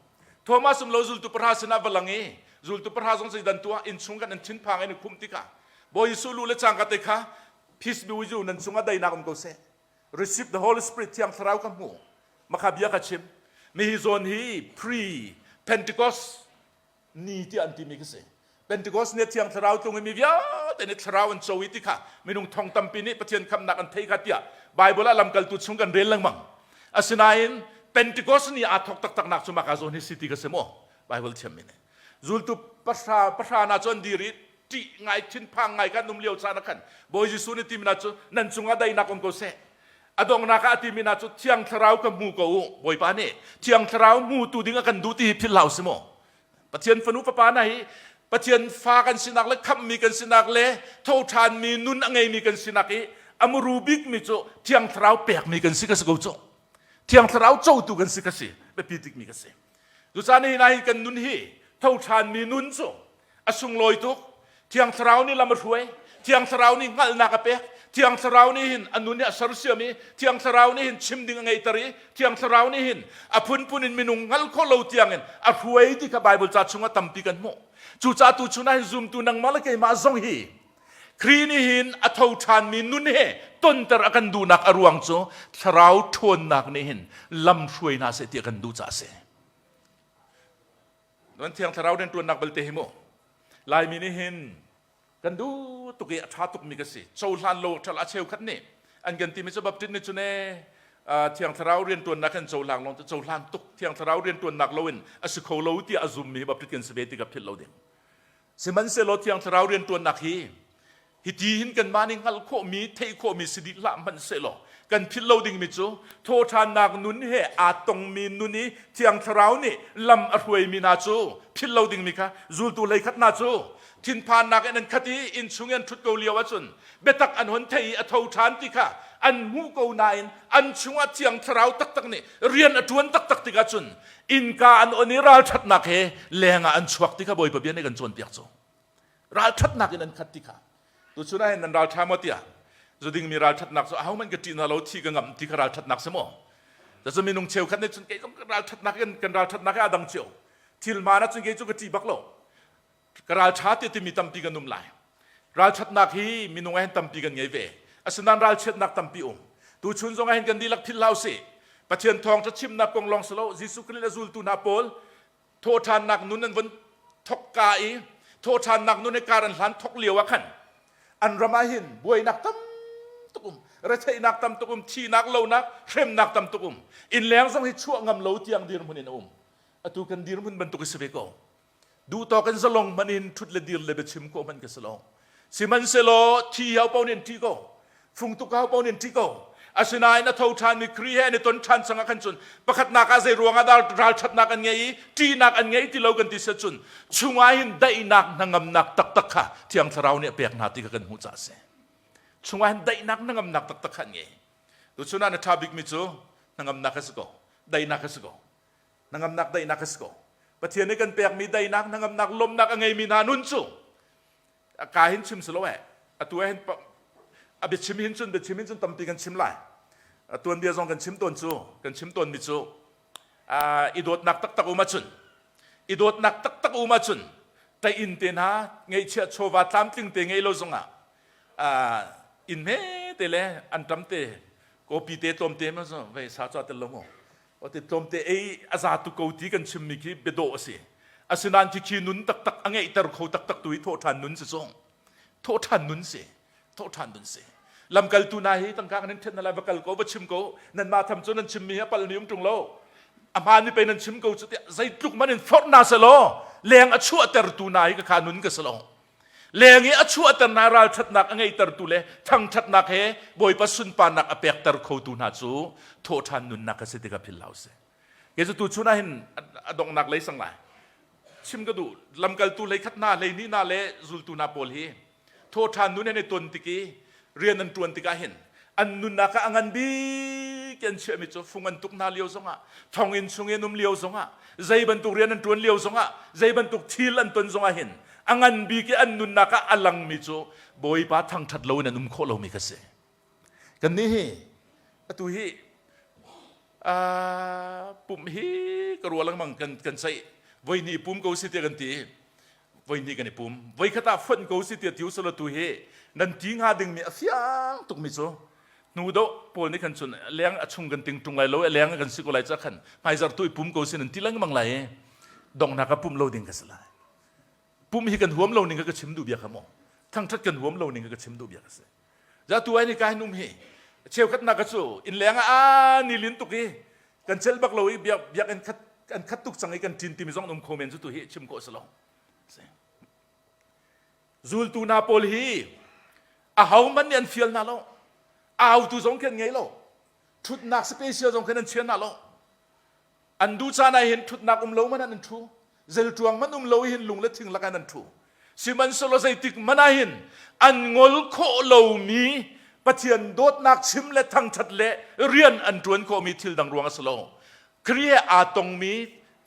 Thomas um lo zultu pahra sinah va lang i zultu pahra zong zeidan tuah innchung kan an thinphang in i khumh tikah Bawi Jesuh lu le cangka te kha peace be with you nan cungah daihnak um ko seh. Receive the Holy Spirit Thiang Thlarau ka hmu. Makha bia ka chim. Mihi zawn hi pre Pentecost ni tiah an timi khi si. Pentecost ni Thiang Thlarau tlung i mi vialte nih Thlarau an co i ti kha minung thong tampi nih Pathian khamhnak an thei kha tiah Bible ah lamkaltu chung kan rel lengmang. Asinain Pentecost ni aa thawk taktaknak cu maka zawn hi si ti ka si maw? Bible thiammi nih. Zultu pahra pahra na cu an dir i ṭih ngai thinphang ngai kan um lio caan ah khan Bawi Jesuh nih timi na cu nan cungah daihnak um ko seh. A donghnak ah a timi na cu Thiang Thlarau ka hmu ko u. Bawipa nih Thiang Thlarau hmutu ding a kan duh ti hi philh hlah u si maw? Pathian fanu fapa hna hi Pathian fa kan sinak le khamhmi kan sinak le thoṭhanmi nun a ngeimi kan sinak i a muru bikmi cu Thiang Thlarau pekmi kan si ka si ko cu. Thiang Thlarau cotu kan si ka si. Biapi tikmi ka si. Cucaah nihin ah hin kan nun hi thoṭhanmi nun cu a sunglawi tuk. Thiang Thlarau nih lam a hruai. Thiang Thlarau nih hngalhnak a pek. Thiang Thlarau nih hin a nun hi a sersiam i Thiang Thlarau nih hin chim ding a ngeihter i Thiang Thlarau nih hin a phunphun in minung hngal khawh lo tiangin a hruai ti kha Bible ca chungah tampi kan hmuh. Cucaah tuchun ah hin zumtu nangmah le keimah zong hi Khrih nih hin a tho ṭhanmi nun he tonter a kan duhnak a ruang cu Thlarau ṭhawnnak nih hin lam hruai hna seh ti a kan duh caah a si. Nan Thiang Thlarau rianṭuannak belte hi mu Laimi nih hin kan duh tuk i a ṭha tukmi ka si. Cohlan lo ṭhal a cheukhat nih an kan timi cu Baptist nih cun ee Thiang Thlarau rianṭuannak kan cohlang lawng cu cohlan tuk Thiang Thlarau rianṭuannak loin a si kho lo tiah a zummi hi Baptist kan si ve ti ka philh lo ding. Sihmanhsehlaw Thiang Thlarau rianṭuannak hi hiti hin kanmah nih hngalh khawhmi, theih khawhmi si dih hlah hmanhsehlaw kan philh lo dingmi cu thawhṭhannak nun he aa tongmi nun i Thiang Thlarau nih lam a hruaimi hna cu philh lo dingmi kha zultu hleikhat hna cu thinphannak in an khat i innchung i an ṭhut ko lio ahcun biatak an hon thei i a tho ṭhan ti kha an hmuh ko nain an chungah Thiang Thlarau taktak nih rian a ṭuan taktak tikah cun innka an on i ralṭhatnak he lengah an chuak ti kha Bawipa bia nih kan cawnpiak cu. Ralṭhatnak in an khat ti kha. Tuchun ah hin nan ralṭha maw tiah zuding mi ralṭhatnak cu ahohmanh ka ṭih hna lo thi ka ngamh ti kha ralṭhatnak si maw? Cucu minung cheukhat nih cun kei zong ralṭhatnak in kan ralṭhatnak hi aa dang cio. Thil hmaan ahcun kei cu ka ṭih bak lo. Ka ralṭha ti timi tampi kan um lai. Ralṭhatnak hi minung ah hin tampi kan ngei ve. Asinain ralchiatnak tampi um. Tuchun zong ah hin kan dihlak philh hlah usih. Pathian thawngṭha chimnak kong lawng si lo, Jesuh Khrih le zultu hna pawl thawhṭhannak nun an vun thok ka i thawhṭhannak nun he kar an hlan thok lio ah khan an ram ah hin buainak tam tuk um, retheihnak tam tuk um, thihnak lonak, hremnak tam tuk um. Innleng zong hi chuah ngam lo tiang dirhmun in a um. Atu kan dirhmun bantuk i si ve ko. Duhtawk in zalong hmanh in ṭhut le dir le biachim khawh hmanh ka si lo. Sihmanhsehlaw thi hau paoh nih an ṭih ko. Fungtuk hau paoh nih an ṭih ko. Asinain a tho ṭhanmi Khrih he an i ton ṭhan cang ah khan cun pakhatnak ah zei ruangah dah ralṭhatnak an ngei i ṭihnak an ngei ti lo kan ti si cun chungah hin daihnak hnangamnak taktak kha Thiang Thlarau nih a pek hna ti kha kan hmuh caah a si. Chungah hin daihnak hnangamnak taktak kha an ngei. Tuchun ah na ṭha bikmi cu hnangamnak a si ko, daihnak a si ko. Hnangamnak daihnak a si ko. Pathian nih kan pekmi daihnak, hnangamnak, lawmhnak a ngeimi hna nun cu ka hin chim si lo eh. Atu ah hin a biachim hin cun biachim hin cun tampi kan chim lai. Tuanbia zong kan chim tawn cu, kan chim tawnmi cu i dawtnak taktak um ahcun i dawtnak taktak um ahcun tain te hna ngeihchiah chawva tlamtling te ngei lo zongah inn hme te le an ṭam te kopi te tlawm te ma vei sa ca tel lo maw Ti tlawmte ei a za tu ko ti kan chimmi khi biadawh a si. Asinain khi nun taktak a ngeihter kho taktak tu hi thawhṭhan nun si sung. Thawhṭhan nun si. Thawhṭhan nun si. Lamkaltu hna hi tangka kan in ṭhen hna lai va kal ko va chim ko nanmah tham cu nan chimmi hi a palmi um ṭung lo. A hmaan mi pei nan chim ko cu tiah zeitluk man in forh hna selaw leng a chuahtertu hna hi ka kha nun ka si lo. Leng i a chuahter hna ralṭhatnak a ngeihtertu le thangṭhatnak he Bawipa sunparnak a pekter khotu hna cu thawhṭhan nunnak a si ti kha philh hlah usih. Kei cu tuchun ah hin a donghnak lei sang lai. Chim ka duh lamkaltu hleikhat hna hleihnih hna le zultu hna pawl hi thawhṭhan nun an i ton tik i rian an ṭuan tikah hin an nunnak ah a ngan bik an chiahmi cu fung an tuk hna lio zongah thonginn chung i an um lio zongah zei bantuk rian an ṭuan lio zongah zei bantuk thil an ton zongah hin a ngan bik i an nunnak ah a langmi cu Bawipa thangṭhat loin an um khawh lomi kha si. Kannih hi atu hi pumh hi ka ruah lengmang kan kan ceih voi hnih pum ko si tiah kan ti voi hnih kan i pum voi khat ah fonh ko si tiah tiu solo tu hi nan ti hnga dingmi a fiang tukmi cu hnu do pawl nih khan cun leng a chung kan ting tung lai lo leng kan si ko lai ca khan hmaizarh tu i pum ko si nan ti lengmang lai i donghnak ah pumh lo ding ka si lai pum hi kan huam lo ning ka chim duh bia kha maw thangthat kan huam lo ning ka chim duh bia ka si za tu ai ni ka hin um hi cheukhat nak cu in leng ah ni lin tuk i kan cel bak lo i biak biak in khat an khat tuk cang i kan tin timi zong um kho men cu tu hi chim ko si lo zultu na pawl hi a ho man nih an fial na lo au tu zong khen ngei lo thutnak special zong khen an chian na lo An duh caan ah hin ṭhutnak um lo man an ṭhu. Zelṭuang man um lo hin lung le thing lakah an ṭhu. Sihmanhsehlaw zeitik hmanh ah hin an ngol khawh lomi Pathian dawtnak chim le thangṭhat le rian an ṭuan khawhmi thil dang ruang a si lo. Khrih he aa tongmi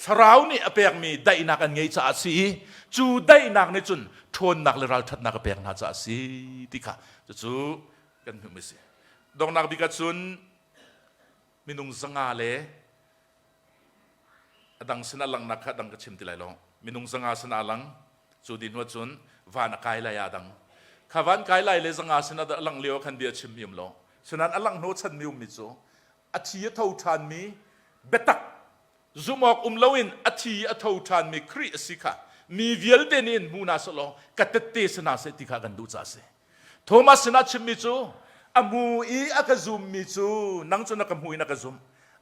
Thlarau nih a pekmi daihnak an ngeih caah a si i cu daihnak nih cun ṭhawnnak le ralṭhatnak a pek hna caah a si ti kha cucu kan hmuhmi a si. Donghnak bik ah cun minung 500 le a dang sinah langhnak kha dang ka chim ti lai lo minung 500 sinah lang cu di hnu cun van a kai lai a dang kha van kai lai le 500 sinah a lang lio khan bia chim mi um lo sinan a lang hno chan mi um mi cu a thi a tho ṭhan mi biatak zumh awk um loin a thi a tho ṭhan mi Khrih a si kha mi vialte nih in hmu hna selaw ka tette si hna seh ti kha kan duh caah a si Thomas sinah chimmi cu a hmu i a ka zummi cu nang cu na ka hmu in a ka zum.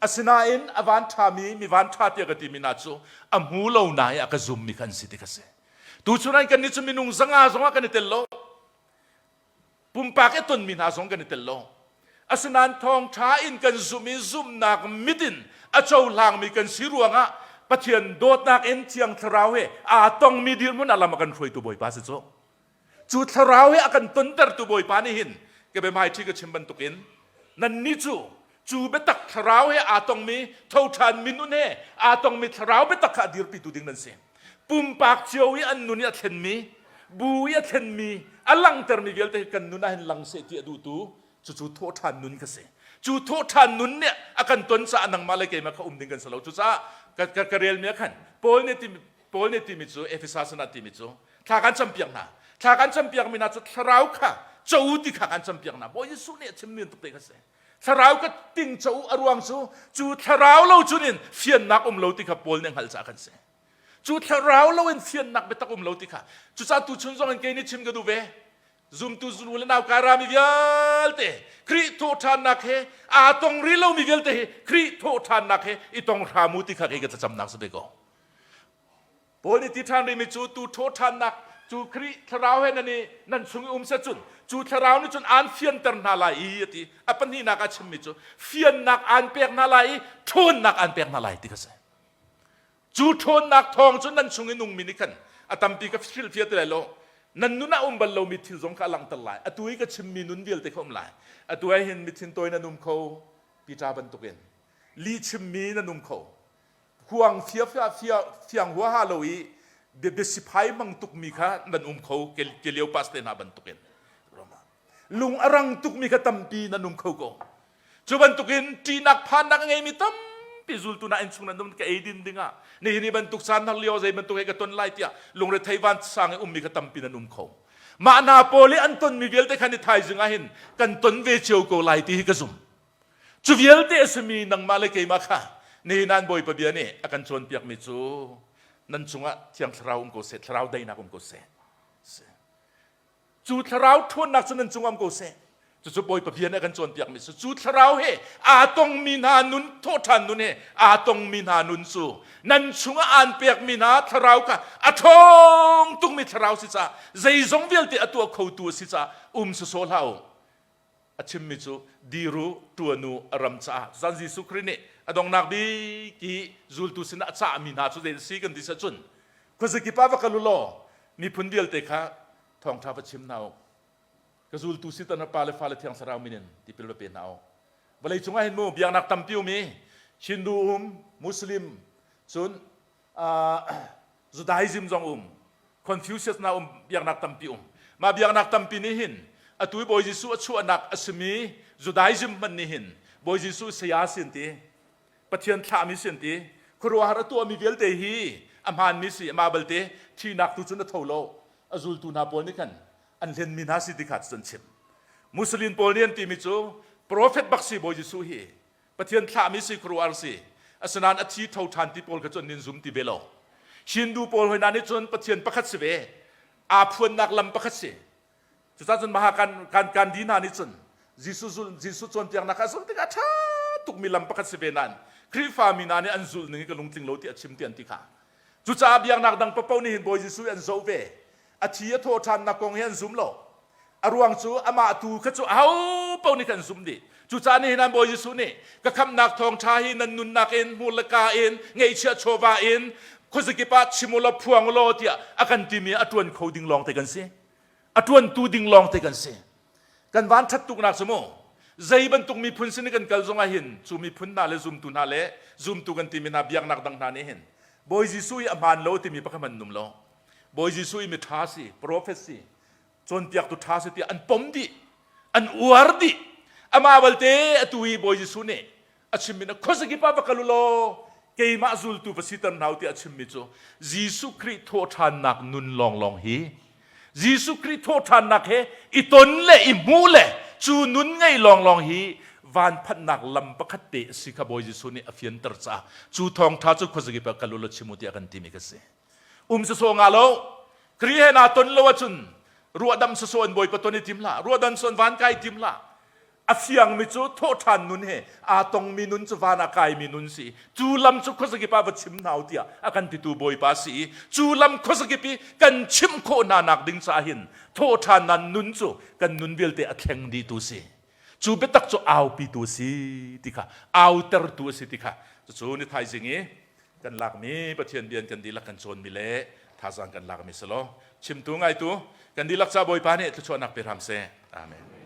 Asinain a van ṭhami mi van ṭha tiah ka timi hna cu a hmu lo na i a ka zummi kha an si ti ka si. Tuchun ah kannih cu minung 500 zongah kan i tel lo. Pumpak i tonmi hna zong kan i tel lo. Asinain thawngṭha in kan zumh i zumhnak mit in a cohlangmi kan si ruangah Pathian dawtnak in Thiang Thlarau he aa tongmi dirhmun ah lam a kan hruaitu Bawipa si cu. Cu thlarau he a kan tontertu Bawipa nih hin ka biahmaiṭhi ka chim bantukin nannih cu cu biatak thlarau he aa tongmi thoṭhan minun he aa tongmi thlarau biatak kha a dirpitu ding nan si. Pumpak cio i an nun i a thlenmi, bu i a thlenmi, a langhtermi vialte hi kan nun ah hin lang seh ti a duhtu cucu thawhṭhan nun ka si. Cu thawhṭhan nun nih a kan ton caah nangmah le keimah kha um ding kan si lo. Cucaah ka, ka, ka relmi ah khan Paul nih timi Paul nih timi cu Efesa sinah timi cu thla kan campiak hna. Thla kan campiakmi hna cu thlarau kha co ti kha kan campiak hna. Bawi Jesuh nih a chimmi tuk te kha si. Thlarau ka ting cho a ruang cu cu thlarau lo cun in fiannak um lo ti kha Paul nih hngalh caah kan si. Cu thlarau lo in fiannak biatak um lo ti kha. Cucaah tuchun zong in kei nih chim ka duh ve. Zumtu zunu le nau kai rami vialte Khrih thawhṭhannak he aa tong rih lomi vialte hi Khrih thawhṭhannak he i tong hram u ti kha kei ka thlacamnak si ve ko. Paul nih ti ṭhan rihmi cu tu thawhṭhannak cu Khrih thlarau he nan i nan chung i um seh cun cu thlarau nih cun aan fianter hna lai i a ti. A pahnihnak a chimmi cu fiannak aan pek hna lai i ṭhawnnak aan pek hna lai ti kha si. Cu ṭhawnnak thawng cu nan chung i nungmi nih khan a tampi ka hrilhfiah ti lai lo. Nan nun ah um bal lomi thil zong kha a langhter lai. Atu i ka chimmi nun vialte kha um lai. Atu ah hin mithin tawi nan um kho, Peter bantukin. Lih chimmi nan um kho. Huang fia fia fia fiang huaha lo i biasiphai hmang tukmi kha nan um kho ke lio pas te hna bantukin. Lung a rang tukmi kha tampi nan um kho ko. Cu bantukin ṭihnak phannak a ngeimi tampi zultu na innchung nan um ka eidin dingah nihin hi bantuk caan har lio zei bantuk he ka ton lai tiah lungrethei vansang i ummi kha tampi nan um kho. Mah hna pawl i an tonmi vialte khan i thaizing ah hin kan ton ve cio ko lai ti hi ka zumh. Cu vialte a simi nangmah le keimah kha nihin an Bawipa bia nih a kan cawnpiakmi cu nan cungah Thiang Thlarau um ko seh, Thlarau daihnak um ko seh. Cu thlarau ṭhawnnak cu nan cung um ko seh. Cucu Bawipa bia nih a kan cawnpiakmi cu cu thlarau he aa tongmi hna nun thawhṭhan nun he aa tongmi hna nun cu nan chungah aan pekmi hna thlarau kha a ṭhawng tukmi thlarau si caah zeizong vialte a tuah khotu a si caah um sawsawh hlah u. A chimmi cu dir u, ṭuan u, a ram caah. Zan Jesuh Khrih nih a donghnak bik i zultu sinah a cahmi hna cu zei a si kan ti ahcun khuazakip ah va kal u law miphun vialte kha thawngṭha va chim hna u. Ka zultu si tan pa le fa le thiang thlarau min in tipil va pe hna u. Vawlei cungah hin mu biaknak tampi um i Hindu um, Muslim, cun uh, Judaism zong um, Confucius na um, biaknak tampi um. Mah biaknak tampi nih hin atu i Bawi Jesuh a chuahnak a simi Judaism hmanh nih hin Bawi Jesuh saya sin ti, Pathian thlahmi sin ti, khuaruahhar a tuahmi vialte hi a hmaanmi si, amah balte thihnak tu cun a tho lo. A zultu hna pawl nih khan an hlenmi hna si ti kha cu an chim. Muslim pawl nih an timi cu prophet bak si Bawi Jesuh hi Pathian thlahmi si khuaruahhar si. Asinain a thi tho ṭhan ti pawl kha cu an nin zum ti ve lo. Hindu pawl hoi hna nih cun Pathian pakhat si ve. Aa phuannak lam pakhat si. Cucaah cun maha kan kan Gandhi hna nih cun Jesuh zul Jesuh cawnpiaknak kha zulh tikah ṭha tukmi lam pakhat si ve nain Khrihfa mi hna nih an zulh ning hi ka lungtling lo ti a chim ti an ti kha. Cucaah biaknak dang paoh nih hin Bawi Jesuh hi an zoh ve. A thi a thawh ṭhannak kong hi an zum lo. A ruang cu amah tu kha cu aho paoh nih kan zum dih. Cucaah nihin ah Bawi Jesuh nih ka khamhnak thawngṭha hi nan nunnak in hmur le ka in ngeihchiah chawva in khuazakip ah chim u law phuang u law tiah a kan timi a ṭuan kho ding lawng te kan si. A ṭuantu ding lawng te kan si. Kan van ṭhat tuknak cu mu zei bantuk miphun sin i kan kal zongah hin cu miphun hna le zumtu hna le zumtu kan timi hna biaknak dang hna nih hin Bawi Jesuh i a hmaan lo timi pakhat hmanh an um lo. Bawi Jesuh i mi ṭha si, prophet si, cawnpiaktu ṭha si tiah an pom dih, an uar dih. Amah balte atu i Bawi Jesuh nih a chimmi na khuazakip ah va kal u law keimah zultu va siter hna u tiah a chimmi cu Jesuh Khrih thawhṭhannak nun lawnglawng hi Jesuh Khrih thawhṭhannak he i ton le i hmuh le cu nun ngei lawnglawng hi van phanhnak lam pakhat te a si kha Bawi Jesuh nih a fianter caah cu thawngṭha cu khuazakip ah kal u law chim u tiah kan timi ka si. Um sawsawh ngah lo Khrih he naa ton lo ahcun ruahdam sawsawh in Bawipa ton i tim hlah ruahdam sawsawh in van kai tim hlah a fiangmi cu thawhṭhan nun he aa tongmi nun cu van ah kaimi nun si cu lam cu khuazakip ah va chim hna u tiah a kan titu Bawipa si i cu lam khuazakip i kan chimh khawh hna nak ding caah hin thawhṭhan nan nun cu kan nun vialte a thleng dihtu si cu biatak cu aupitu si ti kha autertu a si ti kha cucu ni thaizing i kan lakmi Pathian bia kan dihlak kan cawnmi le thazaang kan lakmi si law chimtu ngaitu kan dihlak ca Bawipa nih thluachuahnak pe hram seh. Amen.